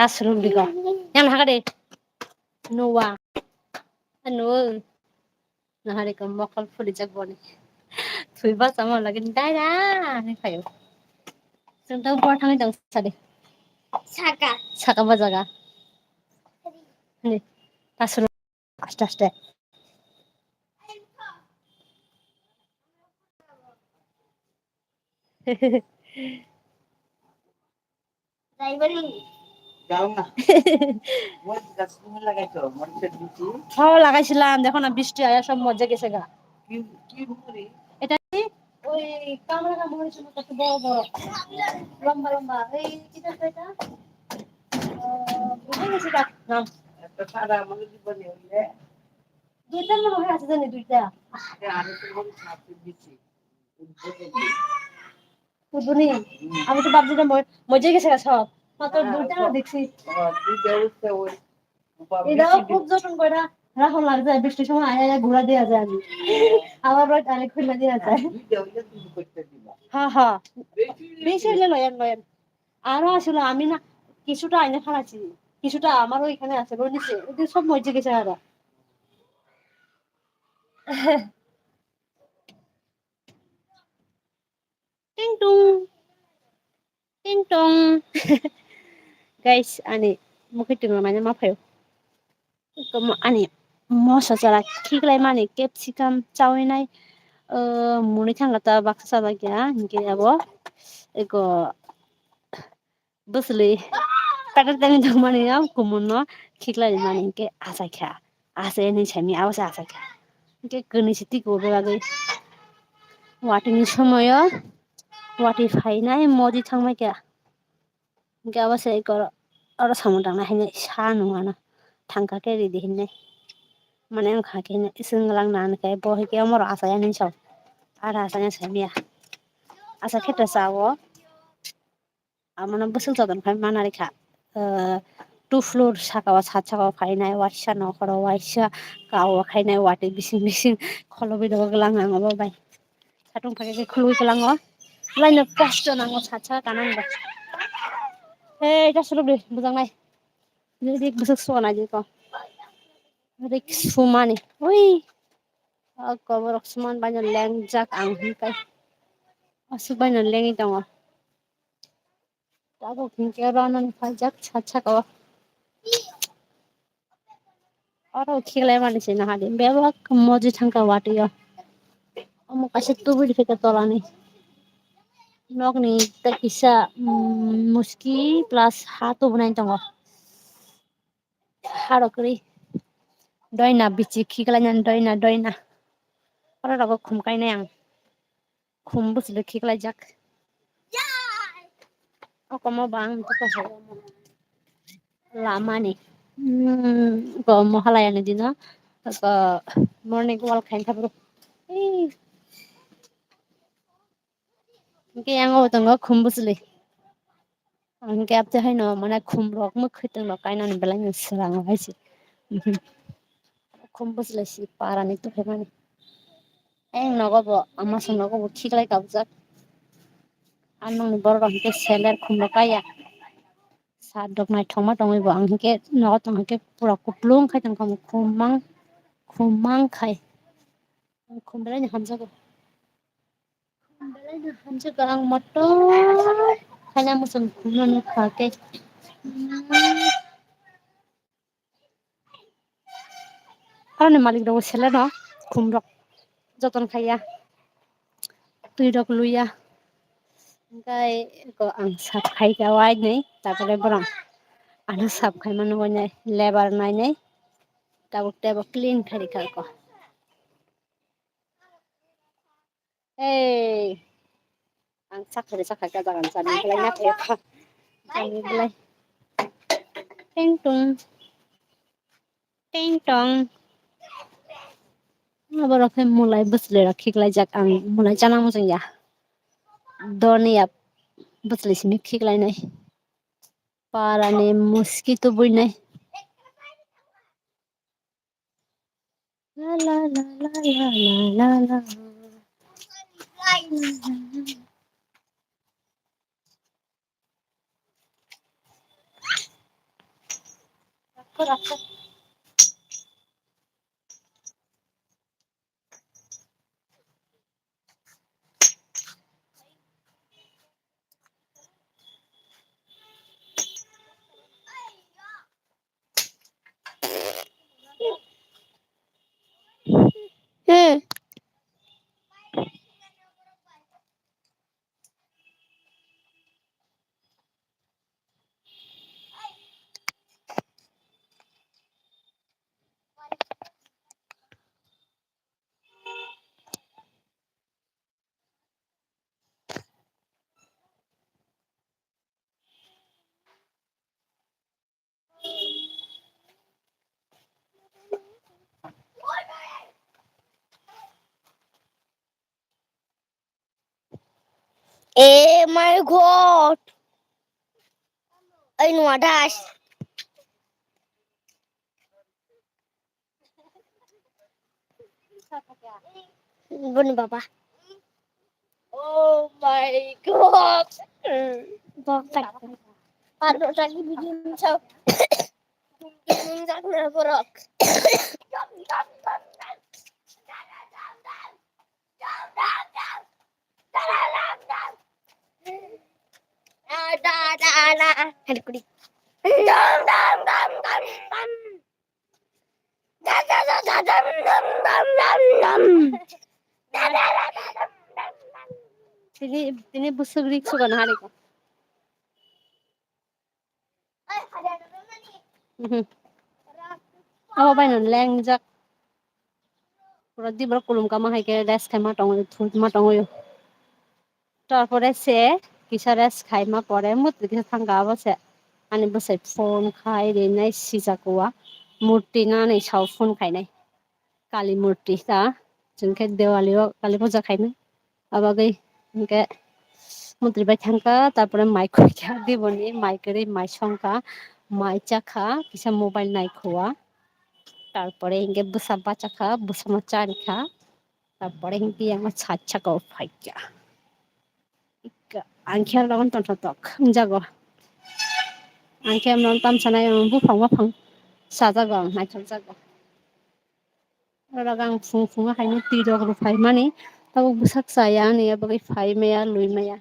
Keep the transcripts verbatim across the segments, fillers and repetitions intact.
Tasrum bigo. Yang hagade. Nuwa. Anu. Nahari ko mokol phuri jak boni. Thui ba sama lagi dai da. Ni khayo. Sung tang por thang dong sade. Saka. Saka ba jaga. Ni. Tasrum. Aste aste. Hao lagaishilam, দেখো না বৃষ্টি আয়া সব মজে গেছে গা। এটা কি? ওই কামরাঙা মরিচের মতো একটু বড় বড়, লম্বা লম্বা। এই কি জাত এটা? আহ, ভুলে গেছি তার নাম। দুইটার মনে হয় আছে জানি, দুইটা। বুঝুনি? আমি তো ভাবছি যে ম-, মজে গেছে গা সব। মাত্র দুইটা দেখছি। এটাও খুব যত্ন করে রাখা লাগে, বৃষ্টির সময় আয়া আয়া ঘুরা দেওয়া যায় আমি। আবার রোজ আরেক খুলে দেওয়া যায়। হ্যাঁ, হ্যাঁ। বেশি হইলে লয়েন, লয়েন। আরো আসলে আমি না কিছুটা আইনে খালাছি, কিছুটা আমারও এখানে আছে, বুঝলি? ওদের সব মজে গেছে আরো। Ting tong. Ting tong. Guys, ani mukhe tongma mane ma phaio. Komo ani moso chara khiklai mani capsicum chawinai, uh, muni thangla ta baksa chajak ya, hinkhe abo eko bwswlwi packet tangwi tongmani o kumun no khiklai mani hinkhe achaikha, achai hinwi saimanya abo se achaikha, hinkhe kwnwi se tiko bebagwi watwi ni somoyo watwi phainai modi thangbai kha. Hinkhe abo se eko oro samung tangnai hinwi sa nung ano thangkha khe ridi hinwi. Mane wngkha khe hinwi swnglang nang khe bo hinkhe omoro achai ani sao. Ara achai saimanya. Asa khe ta sao. Amano bwswk joton khai mana rikha. Ah, two floor saka o sat saka o phainai waisa nokhoro waisa kao khainai watwi bising bising kholobwi rwgo gwnang ang obo bai. Satung phai khe khulwi kwlango. Laino post nango sat saka kanang ba. Hei, ta suluk de bujang nai. Dik bwswk suka nai diko. Rik sumani. Ui. Oko borok suman baino lengjak ang hinkai. Aswk baino lengwi tongo. Tabuk hinkhe ronani phaijak sat saka o. Oro khiklai mani se nahadi bebak moji thangkha watwi o. Omo kaisa tubui rikha tolani. Nokni tei kisa, mm, muski plus ha tubunai tongo. Harok kwrwi doina bichi khiklainani doina doina. Oro rogo khum kainai ang. Khum bwswlwi khiklaijak. O komo bang lamani. Hmm, ko mohalaya ni dino ko morning walk khain thabro. Hinkhe yang o tongo khum bwswlwi. Ang hinkhe abte haino mane khum rok mwkhwtwng rok kainani belai no swrango hai se. Khum bwswlwi si parani tongkhaimani. Ayang nogo bo, ama song nogo bo khiklai kabujak. Ang nokni borok rok hinkhe seler khum rok kaiya. Sat rok naithokma tongwi bo ang hinkhe nogo tong hinkhe pura kuplung khai tongkha khum mang, khum mang khai. Khum belai no hamjago. Belai no hamjago ang motor khaina muchung khumno nukha khe. Aroni malik rok seleno khum rok joton khaiya, twi rok luya, hwnkhe eko ang sap khaikha wainwi, tapore borok ano sap khaimano wainwi lebar nainwi tabuk teibo clean khairikha eko. Ei, ang sakhaide sakhaide jaga ni chani belai nathai kha. Chani belai. Teng tong. Teng tong. Abo rok khe mulai bwswlwi rok khiklaijak ang mulai chana muchungya. Doniya bwswlwi simi khiklainai. Parani mosquito buinai. La, la, la. Hmm. Oh my God. Ay, no, adas. Boni baba. Oh my God. Bok tak. Ado lagi bikin sa. Bikin sak na borok. Ada, ada, ada. Ada kulit. Tini, tini busuk rik sugan hari ko. Mhm. Abo bai no lengjak. Pura di borok kulum kama hai ke rest khaima tongo, thuma tongo. Tarpore se kisa rest khaima pore mut kisa thangka abo se ani bwsai phone khai rinai sijak wa murti nani sao phone khainai kali murti ta chwngkhe dewali o kali puja khainai abagwi hinkhe mutri bai thangka tarpore mai khoikha diboni mai kwrwi mai songkha mai chakha kisa mobile naikha tarpore hinkhe bwsa bachakha bwsano charikha. Tarpore hinkhe yang sat saka o phaikha. Ikka, ang khe aro tongthok thok wngjago. Ang khe amo tamsa nai ang buphang buphang sajago ang naithokjago. Oro ang phung phung haino twi rok rw phaimani tabuk bwsak chaya ani bagwi phai maya lui maya.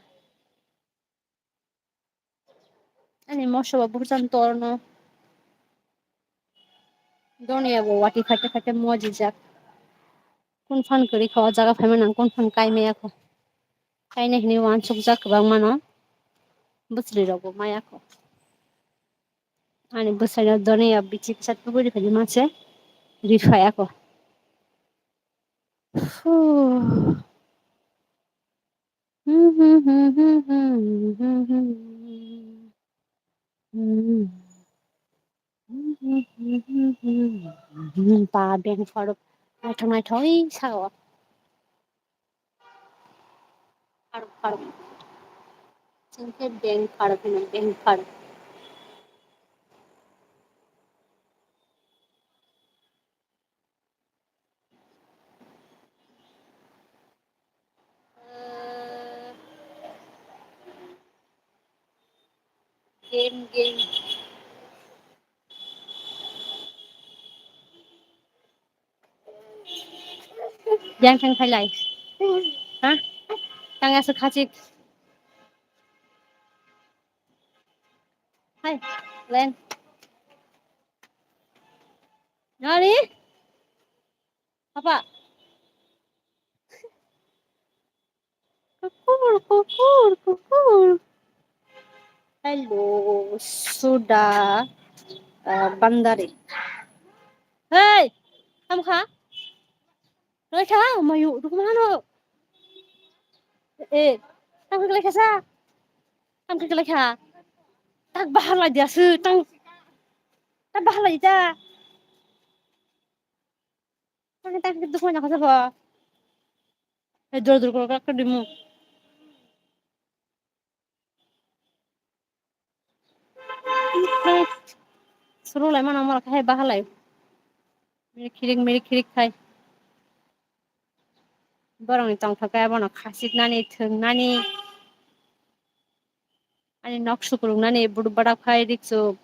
Ani moso bo buphang torno. Doniya bo wati phaite phaite mojijak. Kun phan kwrwi kha o jaga phaima nang kun phan kai maya kho. Kainai hinwi uansukjak kwbangmano. Bwchwlwi rok bo maya kho. Ani bwsai no doniya bichi kisa tubui rwphani manse rifaya kho. Huh. Ba beng pharo naithok naithok oi sao. Pharo pharo. Chwng khe beng pharo hino, beng pharo. Game, game. Yang kang phailai. Ha? Tang aswk khachik. Hai, Len. Nani? Apa? Kukur, kukur, kukur. Hello, Suda, uh, Bandari. Hey, tamo kha? Kalai kha, mayu, dukuma hano. Eh, tamo kalai kha sa? Tamo kalai kha? Tak bahar lai dia su, tang. Tak bahar lai dia. Tang, tang, dukuma na kha sa ba? Eh, dur, dur, kor, kor, kor, dimu. Suru lai mano mala khai bahalai. Mirik khirik, mirik khirik khai. Borokni tongthok khe abono khachiknani, thwngnani. Ani nok sukruknani, budu badak khai rikchu.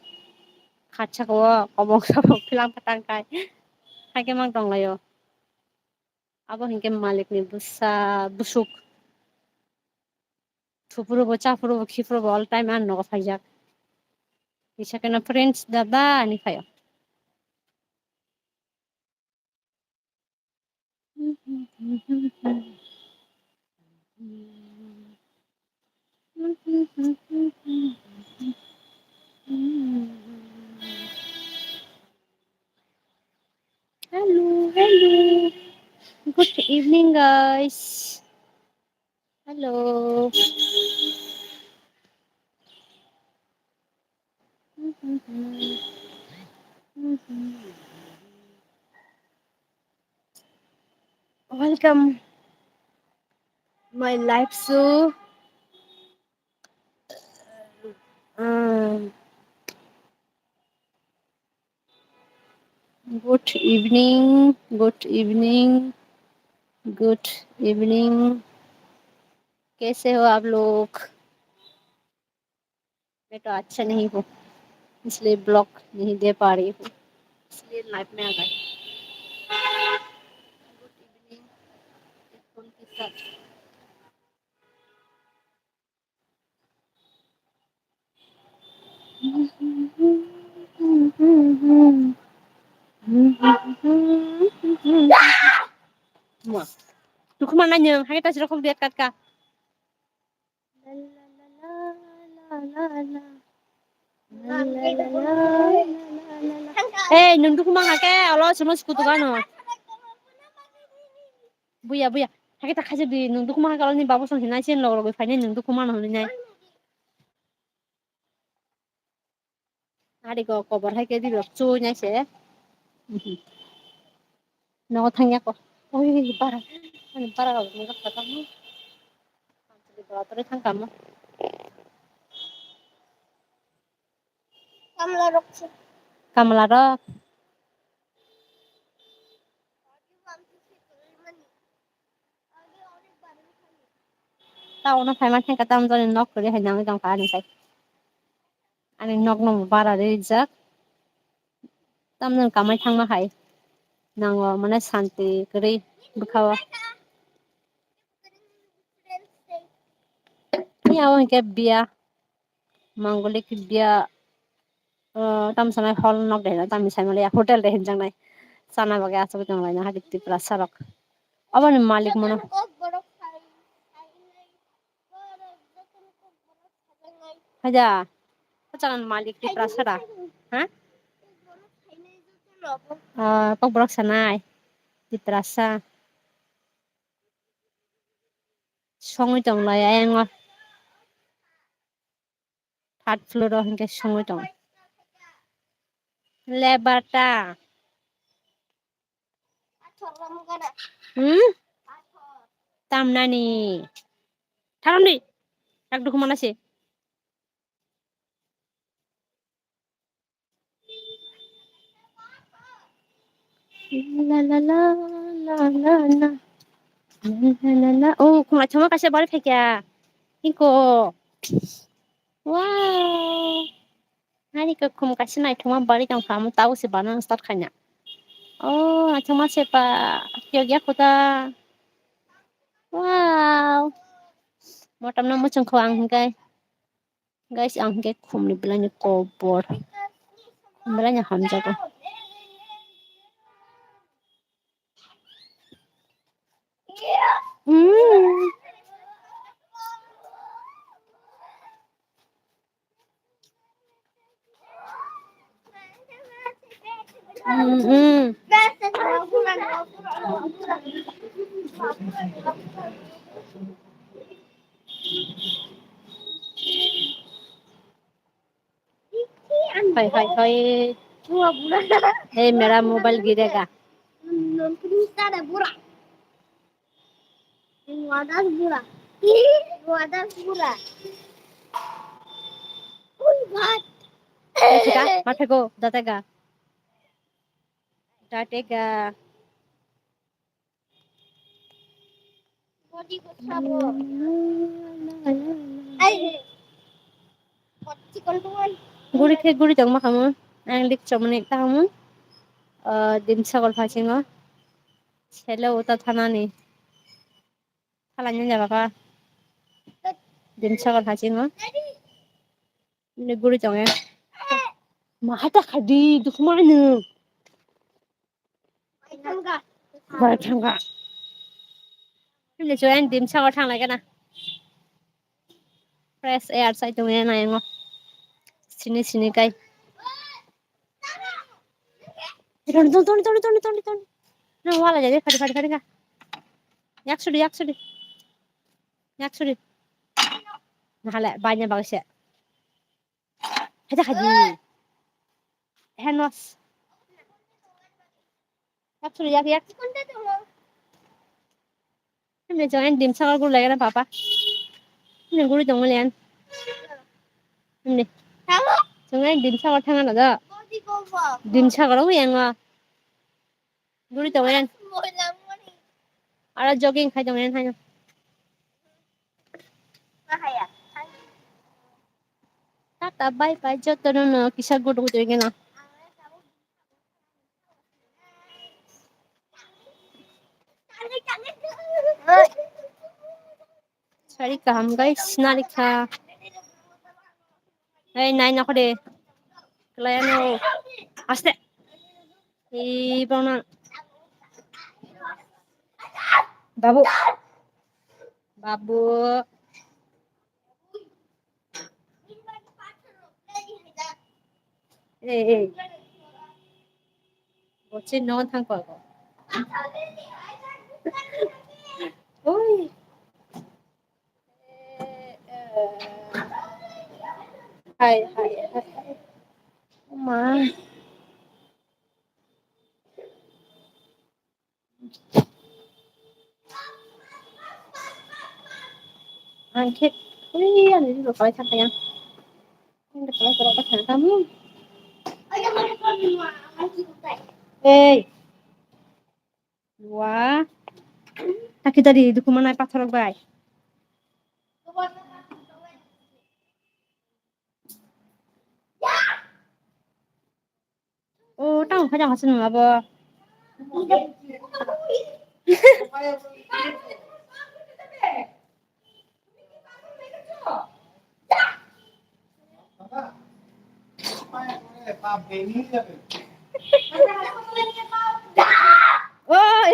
Khat saka o kobok sabok philang phatang khai. Haikhe mang tonglaio. Abo hinkhe malikni bwsa bwswk. Thuphurubo, chaphurubo, khiphurubo all time ani nogo phaijak. Kisa kheno friends dada ani phaio. Hello, hello. Good evening, guys. Hello. Welcome my live show. Um, good evening, good evening, good evening. कैसे हो आप लोग? मैं तो अच्छा नहीं हूँ, इसलिए ब्लॉग नहीं दे पा रही हूँ, इसलिए लाइव में आ गए। Good evening. एक फोन के साथ। Tukhuma nanyang, hai ta sirok kok biat katka. Hey, nung dukhuma hake, olo sono skutu gano. Buya, buya. Hake ta khaise di, nung dukhuma hake, oloni babu song hinai sen log logoi phainai, nung dukhuma no hinai. Ari go kobor hai khe di rok chui nai se. Mhm. Nogo thang ya ko. Oi, bara. Ani bara rok ni rok kha mo. Bara tore thang kha mo. Kamla rok se. Kamla rok. Taono phaima thangkha, tamo jani nok kwrwi hai nangwi tongkha ani sai. Ani nok no bara rijak. Tamni kamai thangma hai nango, mane santi kwrwi bwkhao. Ni abo hinkhe biya. Mangoli kibya, ah, tam sanai hall nok de hinna, tam sanai hotel de hinjaknai. Chana bagwi achugwi tonglaina hadi Tiprasa rok. Aboni malik mono. Haja, chana malik Tiprasa da, ha? Ah, kokborok sanai Tiprasa. Songwi tonglai ayang o. Third floor o hinkhe songwi tong. Lebar ta. Hmm? Tamnani. Tharam di. Tak dukhu mana se. La la la, la la la. La la la la. Oh, khumla chama kaisa bari phaikya. Iko. Wow. Ani ko khum kaisa naithokma bari tongkha, amo tabuk se banana start khaina. Oh, naithokma se pa. Kiyok ya khuta. Wow. Motom no muchung kho ang hingkai. Guys, ang hingke khumni belai ni kobor. Khum belai ni hamjago. Mm. Mm, mm. Hoi, hoi, hoi. ये मेरा मोबाइल गिरेगा। Wadas bura. Wadas bura. Ui, what? Jessica, matego, datega. Datega. Body ko sabo. Ai. Chikon tuan. Guri khe guri tong ma kamo. Ang dik chomoni tamu, ah, Dimsagor phasingo. Selo uta thanani. Thalani jaba ka. Dimsagor phasingo. Ini guri tonge. Mahata khadi dukmanu. Bai thangka. Himni chuan Dimsagor thang lai gana. Fresh air sai tong ya na yango. Sini sini kai. Toni toni toni toni toni toni. Na wala jadi khadi khadi khadi ka. Yak sudi yak sudi. Yak sudi. Nahale banyak bagus ya. Haja haji. Henos. Yak suri yak yak. Ini jangan Dimsagor guru lagi na papa. Ini guru jangan lian. Ini. Jangan Dimsagor tangan ada. Dimsagor aku yang ah. Guri tongo yan. Aro jogging khai tongo yan haino. Tata bye bye jotono no kisa gudu gudu geno. Sari kaham guys, narikha. Hei, nai nokho de. Kelai ano. Aste. Ei, bana. Babu. Babu. Ei, ei. Bo chini nogo thang koi bo. Oi. Hai, hai, hai, hai. Ma. Ang khe ui ani rw kalai thang kaya. Ang rw kalai korok thang kami. Ei. Wa. Taki tadi dukumanai pathorok bai. O, tamo khaja hasin ma bo. Oi.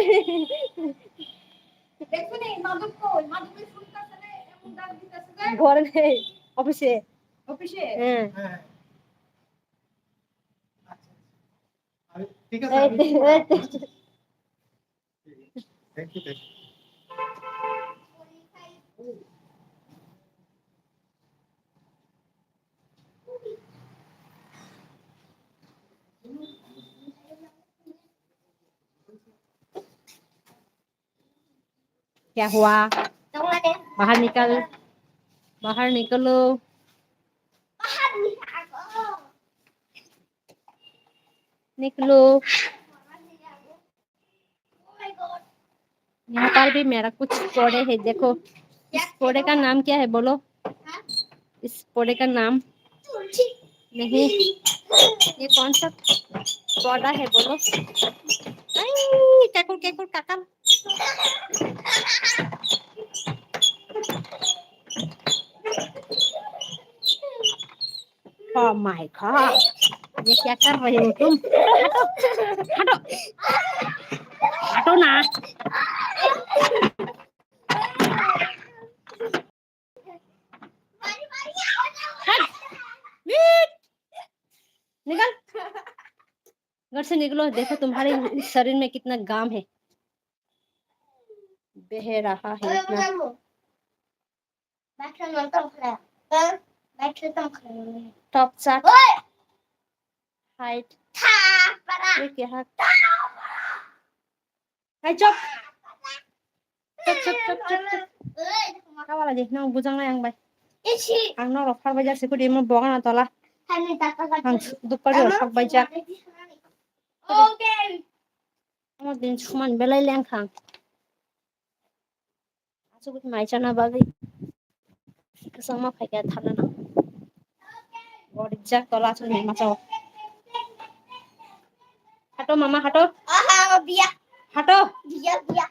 ঘরে নেই, অফিসে। অফিসে? হ্যাঁ। হ্যাঁ। আচ্ছা, আচ্ছা। আমি, ঠিক আছে, এই আমি তে-, এই তে-, Thank you, thank you. क्या हुआ? बाहर निकल, बाहर निकलो, निकलो। यहाँ पर भी मेरा कुछ पौधे है, देखो। इस पौधे का नाम क्या है बोलो? इस पौधे का नाम नहीं। ये कौन सा पौधा है बोलो? आई, केकुर, केकुर, काकल। Oh my God, ये क्या कर रहे हो तुम? हटो, हटो, हटो ना। हट, निकल, घर से निकलो। देखो तुम्हारे शरीर में कितना घाम है, बह रहा है इतना। Top chat. Height. Oke, hak. Hai, chop. Chop, chop, chop, chop, chop. Kawala di, nang bujang na yang bai. Ang norok phar bai jak sikudi mo boga na tola. Ang dukpari rok phar bai jak. Oke. Amo din suman belai lengkhang. Asugwi mai chana bagwi kwchangma phaikha thanana. Borijak tola asugwi mai masa o. तो मामा हटो। आहा, बिया। हटो। बिया, बिया।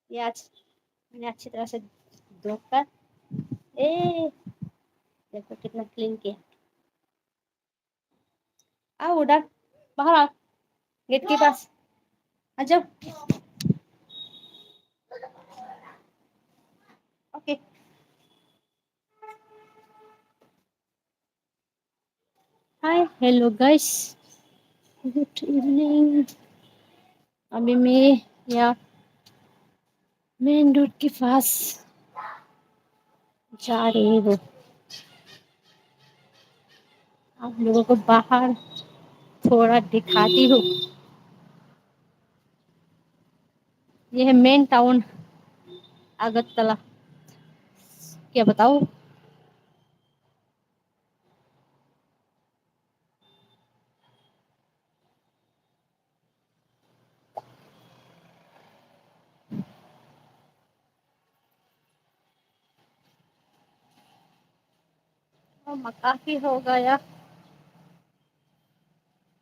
ये अच्छ-, मैंने अच्छी तरह से धोकर, ए, देखो कितना क्लीन किया। आओ उधर, बाहर आओ, गेट के पास आ जाओ। ओके। हाय, हेलो गाइस, गुड इवनिंग। अभी मैं यहाँ मेन रोड के पास जा रही हूँ। आप लोगों को बाहर थोड़ा दिखाती हूँ। ये है मेन टाउन अगरतला। क्या बताओ। मामा, काफी हो गया,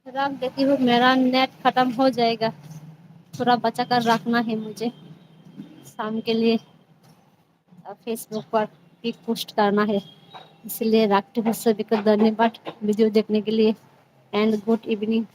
रख देती हूँ, मेरा नेट खत्म हो जाएगा, थोड़ा बचा कर रखना है मुझे शाम के लिए। फेसबुक पर पिक पोस्ट करना है, इसलिए रखती हूँ। सभी को धन्यवाद वीडियो देखने के लिए एंड गुड इवनिंग।